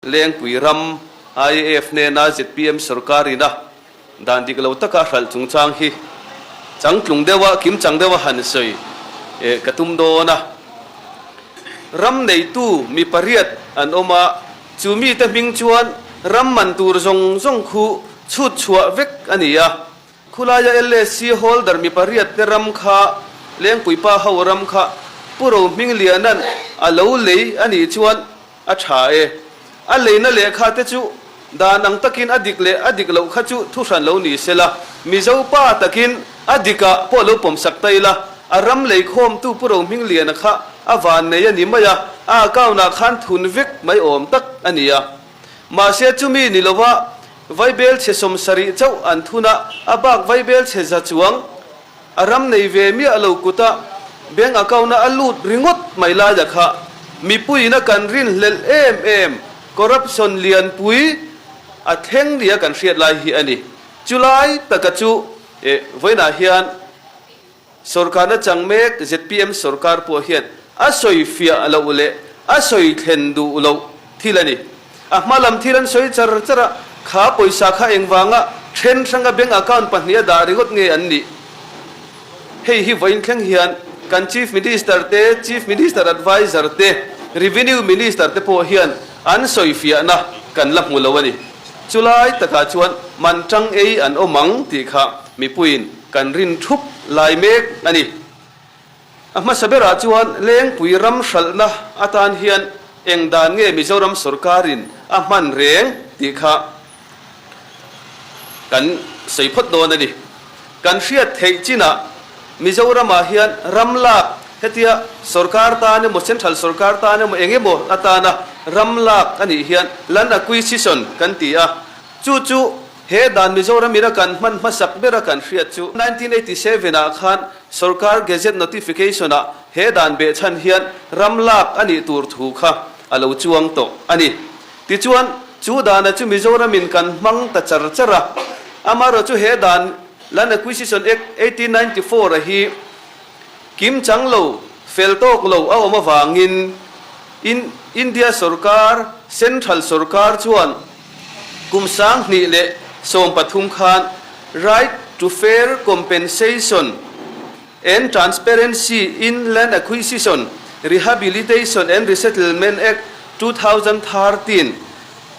Lengpui ram IAF hnena zpm sorkar ina dan dik lo taka hralh chungchang hi changtlung deuha kimchang deuha han sawi ka tum dawn a. Ram neitu mi pariat an awm a, chu mite hming chuan ram man tur zawng zawng khu chhut chhuah vek a ni a. Khulaia LSC holder mi pariat te ram kha Lengpui pa ho ram kha Pu Rohmingliana'n a lo lei a nih chuan A tha e. A leina lehkha te chu dan ang takin a dik leh a dik loh kha chu thu hran lo ni sela, Mizo pa takin a dikah pawh lo pawmsak ta ila, a ram leikhawmtu Pu Rohmingliana kha a vannei a ni mai a, a account-ah khan thun vek mai awm tak a ni a. Mahse chumi ni lova Vaibel chhe 70 chauh an thun a, a bak Vaibel chhe za chuang A ram nei ve miah lo kuta bank account a a lut ringawt mai laia kha mipuiin a kan rinhlelh em em corruption lianpui a thleng nia kan hriat lai hi a ni. Chulai taka chu vawiinah hian sorkarna chang mek zpm sorkar pawh hian a sawi fiah loh leh a sawi thlen duh loh thil a ni. A hma lam thil an sawi char char a, kha pawisa kha engvanga then hranga bank account pahniha dah ringawt nge an nih? Hei hi vawiin thleng hian kan Chief Minister te, Chief Minister Adviser te, Revenue Minister te pawh hian an sawi fiahna kan la hmu lo a ni. Chulai takah chuan man tang ei an awm ang tih kha mipuiin kan rin thup lai mek a ni. A hmasa berah chuan Lengpui ram hralhna atan hian eng dan nge Mizoram sorkarin a hman reng tih kha kan sawi phawt dawn a ni. Kan hriat theih chinah Mizoramah hian ram lak hetia sorkar tan emaw central sorkar tan emaw eng emaw atana ram lak a nih hian land acquisition kan ti a, chu chu He dan Mizoram ina kan hman hmasak bera kan hriat chu 1987 ah khan Sorkar Gazette Notification ah he dan behchhan hian ram lak a nih tur thu kha a lo chuang tawh a ni. Tichuan, chu dana chu Mizoram in kan hmang ta char char a. Amaherawhchu he dan Land Acquisition Act 1894 a hi Kim chang lo, fel tawk lo a awm avangin in India sorkar, Central sorkar chuan kum 2013 khan Right to Fair Compensation and Transparency in Land Acquisition, Rehabilitation and Resettlement Act 2013,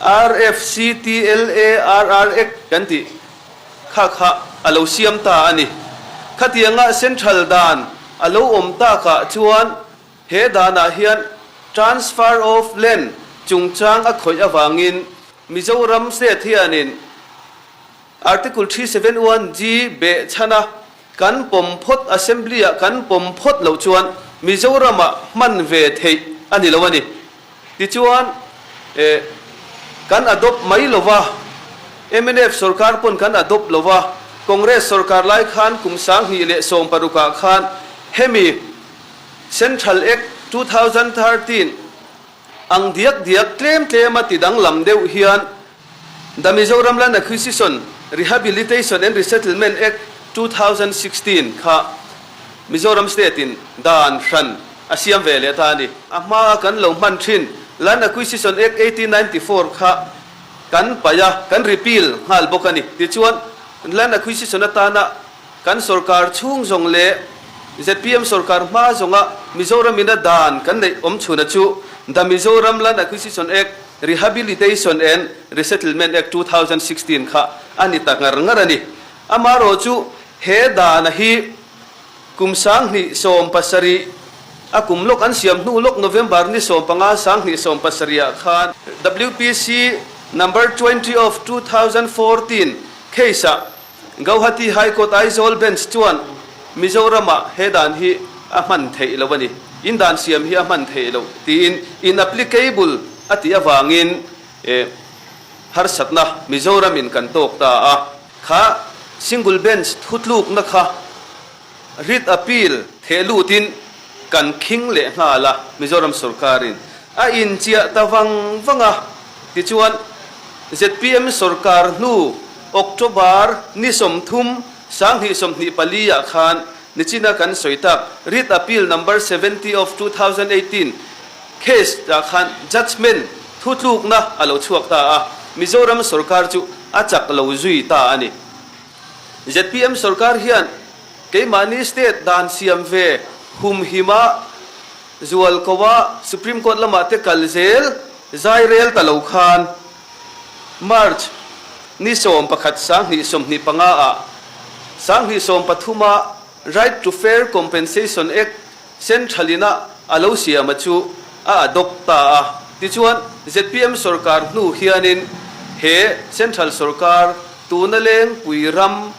RFCTLARR Act kan tih Kha kha a lo siam ta a ni. Khatianga Central dan a lo awm takah chuan he danah hian Transfer of Land chungchang a khawih avangin Mizoram State hianin Article 371G behchhana kan pawm phawt Assembly-ah kan pawm phawt loh chuan Mizoramah hman ve theih a ni lo a ni. Tichuan, eh, kan adopt mai lo va, mnf sorkar pawn kan adopt lo va, Congress sorkar lai khan kum 2016 ah khan hemi Central Act 2013 ang diak diak tlem tlema ti danglam deuh hian The Mizoram Land Acquisition, Rehabilitation and Resettlement Act 2016 kha Mizoram State in dan hran a siam ve leh ta a ni. A hmaa kan lo hman thin Land Acquisition Act 1894 kha kan paih a, kan repeal nghal bawk a ni. Tichuan, Land Acquisition atana kan sorkar chhung zawng leh zpm sorkar hma zawnga Mizoram ina dan kan neih awm chhuna chu The Mizoram Land Acquisition Act, Rehabilitation and Resettlement Act 2016 kha a ni ta ngar ngar a ni. Amaherawh chu he dana hi kum 2017 a kum lawk an siam hnu lawk November ni 15 2017 ah khan WPC Number 20 of 2014 case ah Gauhati High Court Aizawl Bench chuan Mizoramah he dan hi a hman theih loh a ni, in dan siam hi a hman theih loh tiin inapplicable a tih avangin harsatna Mizoramin kan tawk ta a. Kha single bench thutlukna kha writ appeal theh lutin kan khing leh nghal a, Mizoram sorkarin a inchiah ta vang vang a, tichuan zpm sorkar hnu October ni 30, 2024 ah khan nichina kan sawi tak writ appeal number 70 of 2018 case ah khan judgement. thutlukna a lo chhuak ta a, Mizoram sorkar chu a chak lo zui ta a ni. Zpm sorkar hian keimahni state dan siam ve humhima zual ko a Supreme Court lamah te kal zel zai rel ta lo khan March ni 11 2025 ah 2013 a Right to Fair Compensation Act Central ina a lo siama chu a adopt ta a. Tichuan, zpm sorkar hnu hianin he Central sorkar tuna Lengpui ram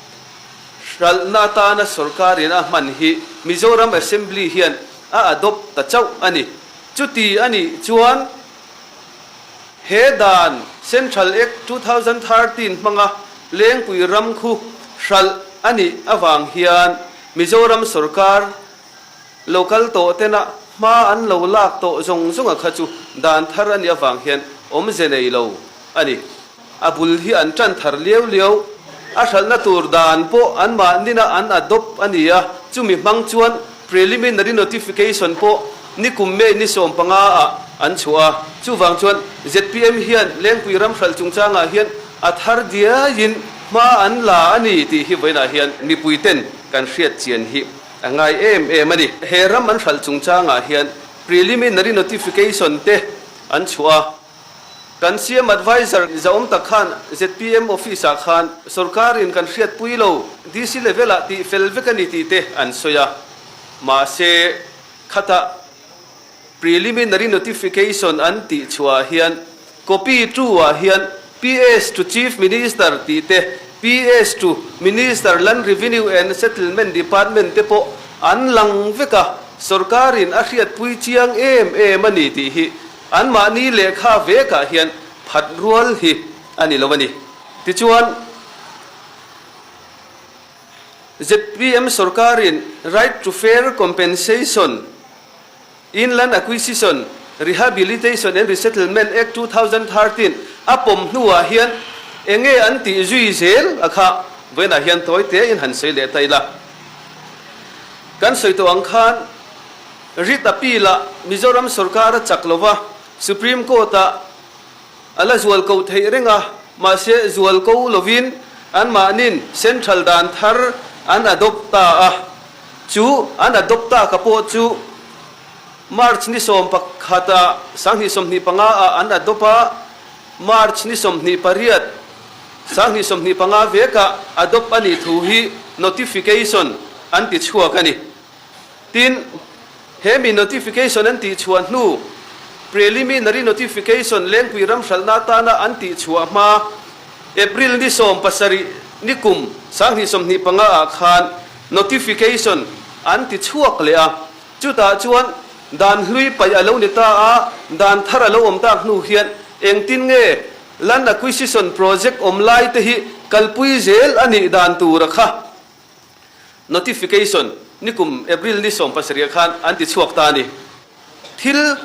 hralhna atana sorkarin a hman hi Mizoram Assembly hian a adopt ta chauh a ni. Chuti a nih chuan he dan Central Act 2013 hmanga Lengpui ram khu hralh a nih avang hian Mizoram sorkar lo kal tawh tena hma an lo lak tawh zawng zawnga kha chu dan thar a nih avang hian awmze nei lo a ni. A bul hi an tan thar liau liau. A hralhna tur dan pawh anmahnina an adopt a ni a, chumi hmang chuan preliminary notification pawh nikum May ni 15 ah an chhuah a. Chuvang chuan zpm hian Lengpui ram hralh chungchangah hian a thar diaiin hma an la a ni tih hi vawiinah hian mipuiten kan hriat chian hi a ngai em em a ni. He ram an hralh chungchangah hian preliminary notification te an chhuah a. Kan CM Adviser zahawm tak khan zpm office ah khan sorkarin kan hriatpui lo, DC level ah tih fel vek a ni tih te an sawi a. Mahse, khatah preliminary notification an tih chhuah ah hian copy to ah hian PS to Chief Minister tih te, PS to Minister Land Revenue and Settlement Department te pawh an lang vek a, sorkarin a hriatpui chiang em em a ni tih hi Anmahni lehkha vekah hian phat rual hi a ni lo a ni. Tichuan, zpm sorkarin Right to Fair Compensation in Land Acquisition, Rehabilitation and Resettlement Act 2013 a pawm hnuah hian eng nge an tih zui zel a kha vawiinah hian tawi tein han sawi leh ta ila. Kan sawi tawh ang khan, Writ appeal-ah Mizoram sorkar a chak lova, Supreme Court-ah a la zual ko theih reng a, mahse zual ko lovin anmahnin Central dan thar an adopt ta a, chu an adopt taka pawh chu March ni 11 ah 2025 ah an adopt a, March ni 28 2025 vekah adopt a nih thu hi notification an ti chhuak a ni. Tin, he mi notification an tihchhuah hnu, preliminary notification Lengpui ram hralhna atana an tihchhuah hma, April ni 17 ni kum 2025 ah khan notification an ti chhuak leh a. Chutah chuan dan hlui paih a lo ni ta a, dan thar a lo awm tak hnu hian engtin nge land acquisition project awm lai te hi kalpui zel a nih dan tur a kha. Notification, Nikum April ni 17 khan an ti chhuak ta a ni. Thil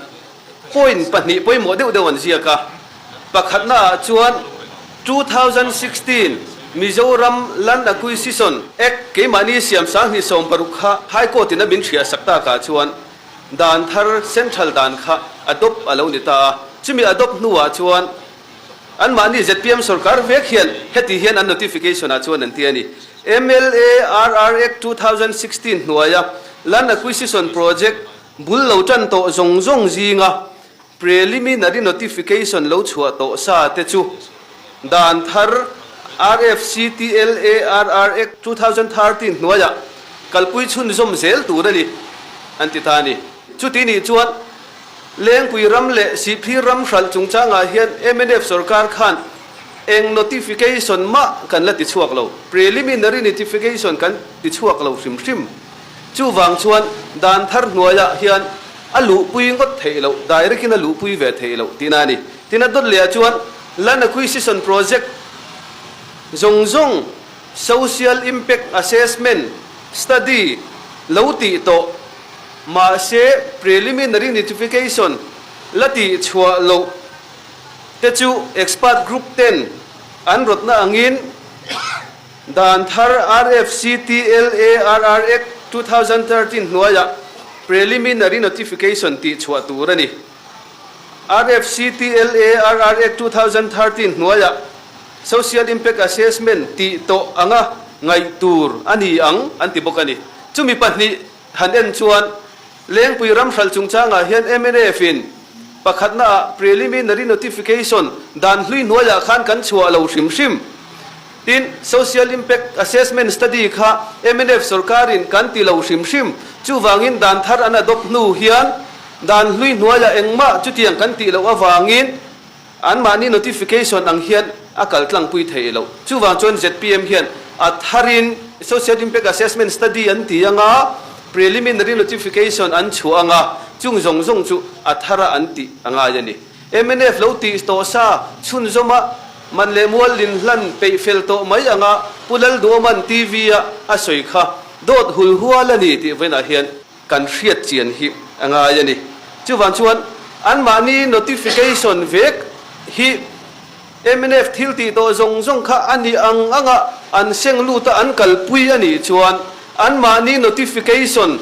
point pahnih pawimawh deuh deuh an ziak a. Pakhatna ah chuan 2016 Mizoram Land Acquisition Act keimahni siam 2016 kha High Court in a min hriah sak tak ah chuan dan thar Central dan kha adopt a lo ni ta a. Chumi adopt hnuah chuan Anmahni zpm sorkar vek hian heti hian an notification ah chuan an ti a ni. Mla RR Act 2016 hnuaia Land Acquisition Project bul lo tan tawh zawng zawng zinga preliminary notification lo chhuah tawh sa te chu dan thar RFCTLA RR Act 2013 hnuaia kalpui chhunzawm zel tur a ni an ti ta a ni. Chuti nih chuan Lengpui ram leh Sihphir ram hralh chungchangah hian mnf sorkar khan eng notification mah kan la ti chhuak lo, preliminary notification kan ti chhuak lo hrim hrim. Chuvang chuan dan thar hnuaiah hian a luhpui ngawt theih loh, direct in a luhpui ve theih loh tihna a ni. Tin a dawt lehah chuan Land Acquisition Project zawng zawng Social Impact Assessment Study lo tih tawh, Mahse, preliminary notification la tih chhuah loh te chu expert group ten an rawtna angin dan thar RFCTLARR Act 2013 hnuaiah preliminary notification tih chhuah tur a ni. RFCTLA RR Act 2013 hnuaiah Social Impact Assessment tih tawh anga ngaih tur a ni ang an ti bawk a ni. Chumi pahnih han en chuan Lengpui ram hralh chungchangah hian mnf in pakhatnaah Preliminary Notification dan hlui hnuaiah khan kan chhuah lo hrim hrim. Tin, Social Impact Assessment Study kha mnf sorkarin kan ti lo hrim hrim. Chuvangin dan thar an adopt hnu hian dan hlui hnuaiah engmah chutiang kan tih loh avangin anmahni notification ang hian a kal tlangpui theih loh. Chuvang chuan zpm hian a tharin Social Impact Assessment Study an ti anga, preliminary notification an chhuah anga, chung zawng zawng chu a thara an tih a ngai a ni. Mnf lo tih tawh sa chhunzawma man leh mual lin hlan peih fel tawh mai anga Pu Lalduaman TV a a sawi kha dawt hul hual a ni tih vawiinah hian kan hriat chian hi a ngai a ni. Chuvang chuan anmahni notification vek hi mnf thil tih tawh zawng zawng kha a ni ang anga an seng lut a an kalpui a nih chuan anmahni notification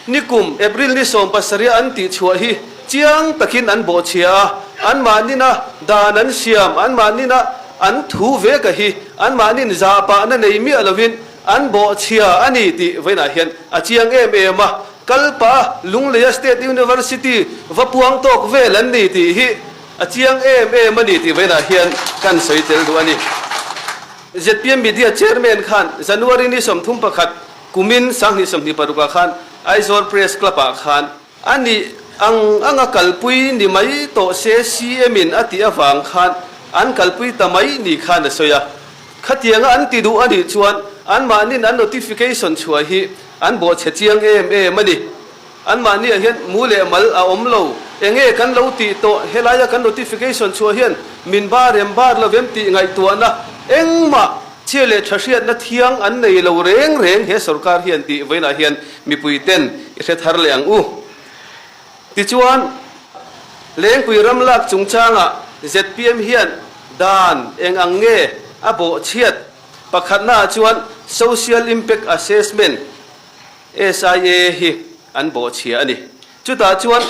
Nikum April ni 17 an tih chhuah hi chiang takin an bawhchhia a, anmahnina dan an siam, anmahnina an thu ve ka hi anmahnin zahpahna nei miah lovin an bawhchhia a ni tih vawiinah hian a chiang em em a, kalpah Lungleia State University va puang tawk vel an ni tih hi a chiang em em a ni tih vawiinah hian kan sawi tel duh a ni. Zpm Media Chairman khan January ni 31 Kumin 2026 ah khan Aizawl Press Club ah khan a nih ang anga kalpui ni mai tawh se CM in a tih avang khan an kalpui ta mai ni khan a sawi a. Khatianga an ti duh a nih chuan anmahnin an notification chhuah hi an bawhchhe chiang em em a ni. Anmahniah hian mu leh mal a awm lo. Enge kan lo tih tawh? Helaia kan notification chhuah hian min bar em bar lo em tih ngaihtuahna engmah chhia leh tha hriatna thiang an nei lo reng reng he sorkar hian tih vawiinah hian mipui ten i hre thar leh ang u. Tichuan, Lengpui ram lak chungchangah zpm hian dan eng ang nge a bawhchhiat? Pakhatnaah chuan Social Impact Assessment, SIA hi an bawhchhia a ni. Chutah chuan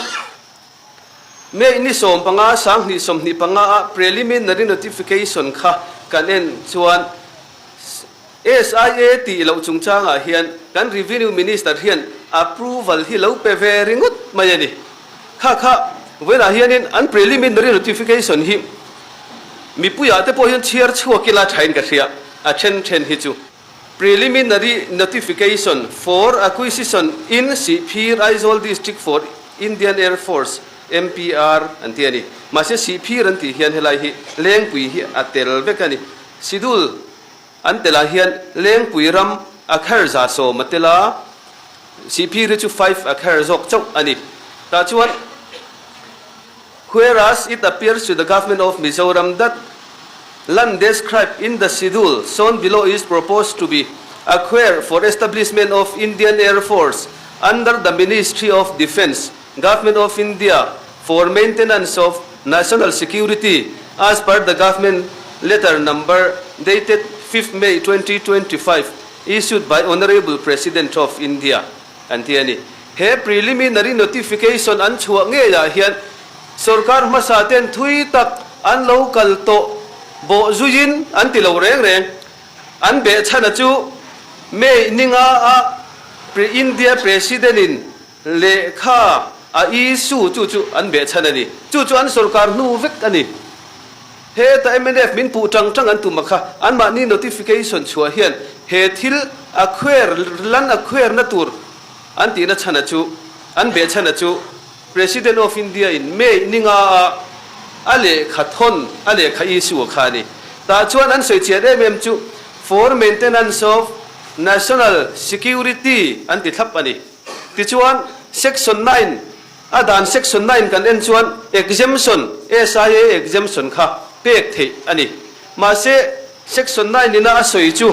May ni 15 2025 a preliminary notification kha kan en chuan SIA tih loh chungchangah hian kan Revenue Minister hian approval hi lo pe ve ringawt mai a ni. Kha kha vawiinah hianin an preliminary notification hi mipuiah te pawh hian chhiar chhuak ila thain ka hria a then then hi chu. Preliminary Notification for Acquisition in Sihphir Aizawl District for Indian Air Force, MPR, an ti a ni. Mahse Sihphir an tih hian helai hi Lengpui hi a tel vek a ni. Schedule an telh ah hian Lengpui ram acre 100 a tel a, Sihphir hi chu 5 acre zawk chauh a ni. Tah chuan Whereas it appears to the Government of Mizoram that land described in the schedule shown below is proposed to be acquired for establishment of Indian Air Force under the Ministry of Defence, Government of India for maintenance of national security as per the Government letter number dated 5th May 2025 issued by Honourable President of India. An ti a ni. He preliminary notification an chhuah ngeiah hian sorkar hmasa ten thui tak an lo kal tawh bawh zuiin an ti lo reng reng. An behchhana chu May ninga a India President in lehkha a issue chu chu an behchhan a ni. Chu chu an sorkar hnu vek a ni. Heta mnf min puh tang tang an tum a kha, anmahni notification chhuah hian he thil a khuer lan a khuerna tur an tihna chhana chu, an beh chhana chu President of India in May ninga a a lehkha thawn, a lehkha issue a kha a ni. Tah chuan an sawi chian em em chu for maintenance of national security an ti thlap a ni. Tichuan section 9 A dan section 9 kan en chuan exemption, SIA exemption kha pek theih a ni. Mahse, section 9 ina a sawi chu,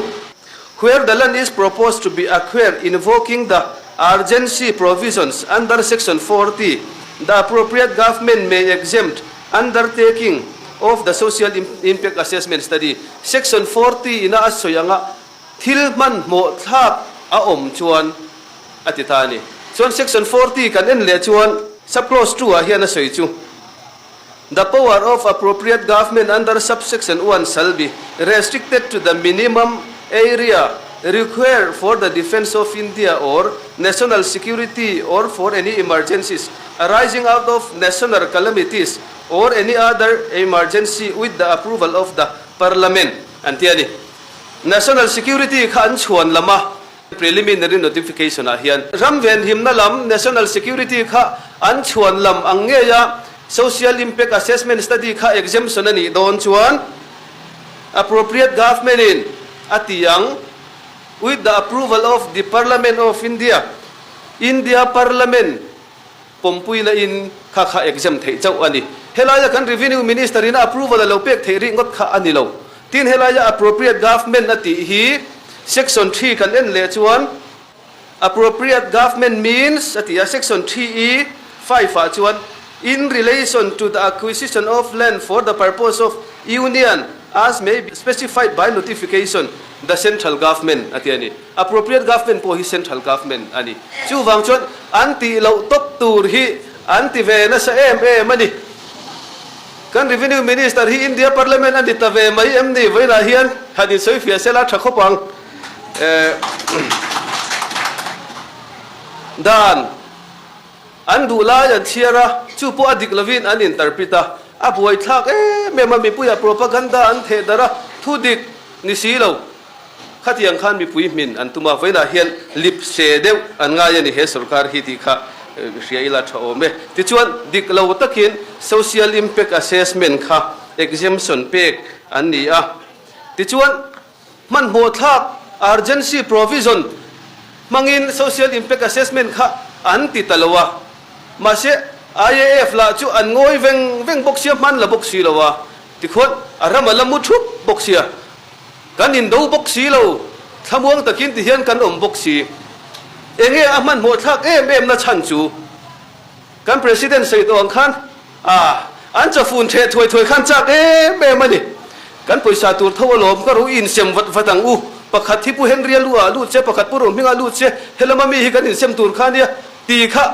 Where the land is proposed to be acquired invoking the urgency provisions under section 40, the appropriate government may exempt undertaking of the social impact assessment study. Section 40 ina a sawi anga thil hmanhmawh thlak a awm chuan, a ti ta a ni. Chuan section 40 kan en leh chuan sub clause 2 ah hian a sawi chu. The power of appropriate government under subsection 1 shall be restricted to the minimum area required for the defence of India or national security or for any emergencies arising out of national calamities or any other emergency with the approval of the Parliament an ti a ni. National security kha an chhuan lam a. Preliminary notification ah hian ram venhimna lam national security kha an chhuan lam ang ngei a, social impact assessment study kha exemption a nih dawn chuan appropriate government in a ti ang with the approval of the Parliament of India, India Parliament. Pawmpuina in kha kha exam theih chauh a ni. Helaia kan Revenue Minister in a approval a lo pek theih rih ngawt kha a ni lo. Tin helaia appropriate government a tih hi section thi kan en leh chuan appropriate government means a ti a, section thi i five ah chuan in relation to the acquisition of land for the purpose of union as may be specified by notification the central government a ti a ni. Appropriate government pawh hi central government a ni. Chuvang chuan an tih loh tawp tur hi an ti ve nasa em em a ni. Kan Revenue Minister hi India Parliament a ni ta ve mai em ni? Vawiinah hian han insawi fiah sela tha khawp ang. Dan an duh lai an chhiar a, chu pawh a dik lovin an interpret a, a buaithlak em em a, mipuiah propaganda an theh darh a, thu dik ni si lo. Khatiang khan mipui hmin an tum a, vawiinah hian lip se deuh an ngai a ni he sorkar hi tih kha hria ila tha awm e. Tichuan, dik lo takin Social Impact Assessment kha exemption pek an ni a. Tichuan, hmanhmawh thlak urgency provision hmangin Social Impact Assessment kha an ti ta lo a. Mahse, IAF lah chu an ngawi veng veng bawk sia, hman la bawk si lo a. Tikhuan, a ram a la mu thup bawk sia. Kan indo bawk si lo, thlamuang takin ti hian kan awm bawk si. Enge a hmanhmawh thlak em em na chhan chu? Kan President sawi tawh ang khan a an chawfun theh thuai thuai khan chak em em a ni. Kan pawisa tur tho alawm ka ro insem vat vat ang u. Pakhat hi Pu Henry a lu ah lut se, pakhat Pu Rohminga lut se, helama mi hi kan insem tur kha nia ti kha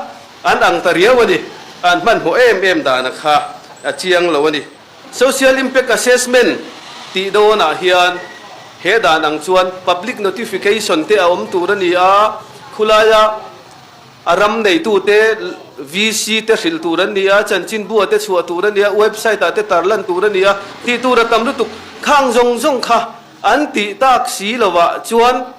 an ang ta riau a ni. An hmanhmawh em em dana kha a chiang lo a ni. Social Impact Assessment tih dawnah hian he dan ang chuan public notification te a awm tur a ni a, khulaia a ram neitute VC te hrilh tur an ni a, chanchinbua te chhuah tur a ni a, website ah te tarlan tur a ni a, tih tur a tam lutuk. Khang zawng zawng kha an tih tak si lovah chuan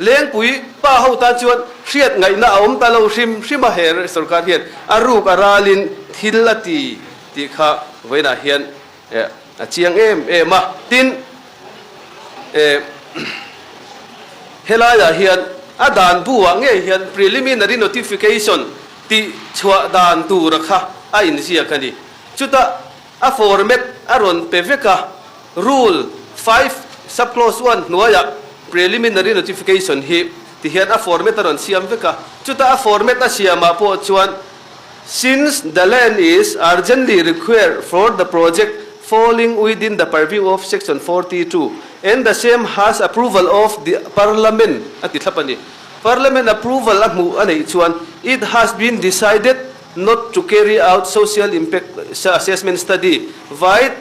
Lengpui pa ho tan chuan hriat ngaihna a awm ta lo hrim hrim a, he sorkar hian a ruk a ralin thil a ti tih kha vawiinah hian a chiang em em a. Tin, helaiah hian a dan buah ngei hian preliminary notification tih chhuah dan tura kha a inziak a ni. Chutah A format a rawn pe vek a, Rule five sub-clause one hnuaiah preliminary notification hi ti hian a format a rawn siam vek a, chutah a format a siamah pawh chuan Since the land is urgently required for the project falling within the purview of section 42 and the same has approval of the Parliament a ti thlap a ni. Parliament approval a hmuh a neih chuan it has been decided Not to carry out social impact assessment study vide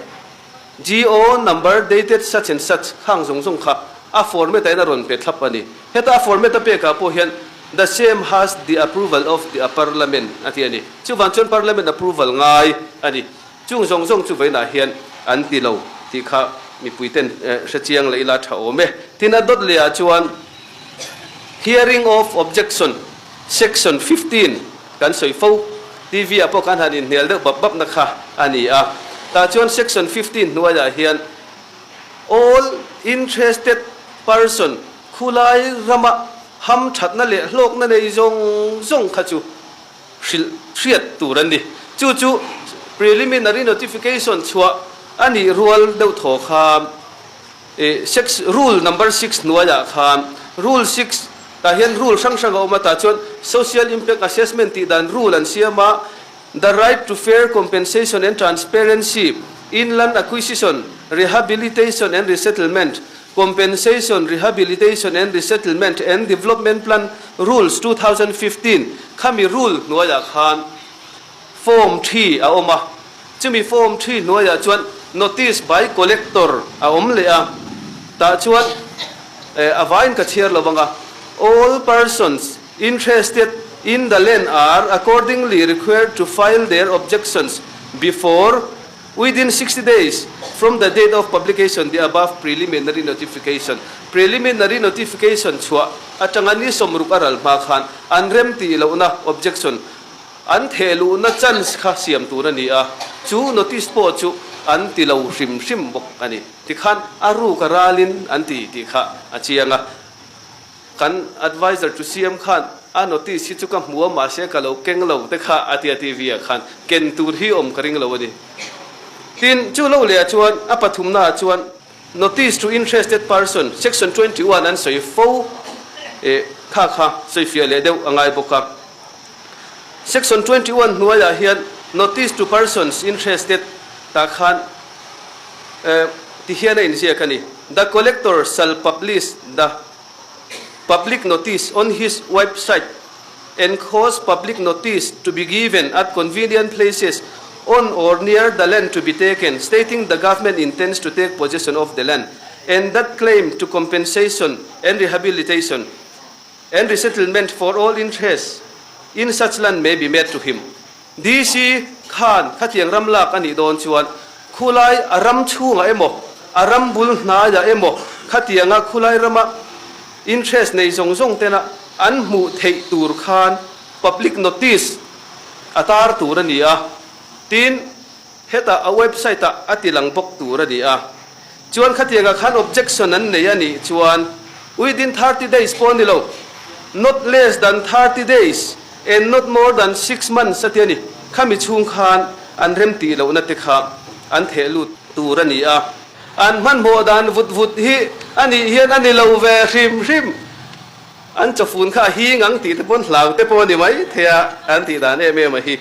GO number dated such and such khang zawng zawng kha a format ah hian a rawn pe thlap a ni. Heta a format a pekah pawh hian the same has the approval of the parliament a ti a ni. Chuvang chuan parliament approval ngai a ni. Chung zawng zawng chu vawiinah hian an ti lo tih kha mipuiten hre chiang leh ila tha awm e. Tin a dawt lehah chuan hearing of objection section 15 kan sawi fo. TV ah pawh khan han inhnial deuh bap bap na kha a ni a. Tah chuan section 15 hnuaiah hian all interested person khulai rama hamthatna leh hlawkna nei zawng zawng kha chu hrilh hriat tur an ni. Chu chu preliminary notification chhuah a nih rual deuh thaw kha ih six rule number six hnuaiah khan rule six tah hian rule hrang hrang a awm a tah chuan social impact assessment tih dan rule an siam a the right to fair compensation and transparency in land acquisition rehabilitation and resettlement Compensation, Rehabilitation and Resettlement and Development Plan Rules 2015 khami rule hnuaiah khan Form thi a awm a. Chumi form thi hnuaiah chuan notice by collector a awm leh a, tah chuan a vaiin ka chhiar lo ang a, All persons interested in the land are accordingly required to file their objections before within 60 days from the date of publication the above preliminary notification. Preliminary notification chhuah atanga ni 60 a ral hma khan an rem tih lohna objection An theh luhna chance kha siam tur a ni a, chu notice pawh chu an ti lo hrim hrim bawk a ni. Tikhan a ruk a ralin an ti tih kha a chiang a. Kan adviser chu siam khan a notice hi chu ka hmu a mahse ka lo keng lo te kha a tia TV ah khan ken tur hi awm ka ring lo a ni. Tin, chu lo leh ah chuan a pathumna ah chuan notice to interested person section 21 an sawi fo eh kha kha sawifiah leh deuh a ngai bawk a. Section 21 hnuaiah hian Notice to persons interested tah khan ti hian a inziak a ni, The collector shall publish the public notice on his website and cause public notice to be given at convenient places on or near the land to be taken stating the government intends to take possession of the land and that claim to compensation and rehabilitation and resettlement for all interest in such land may be made to him. DC khan khatiang ram lak a nih dawn chuan khulai a ram chhungah emaw, a ram bul hnaiah emaw khatianga khulai rama interest nei zawng zawng tena an hmuh theih tur khan public notice a tar tur a ni a, tin Hetah a website ah a ti lang bawk tur a ni a, chuan khatiangah khan objection an nei a nih chuan within 30 days pawh a ni lo, not less than 30 days and not more than six months a ti a ni, khami chhung khan an rem tih lohna te kha an theh lut tur a ni a. An hmanhmawh dan vut vut hi a nih hian a ni lo ve hrim hrim. An chawfun kha a hing ang tih te pawn hlau te pawh a ni mai thei a, an tih dan em em a hi.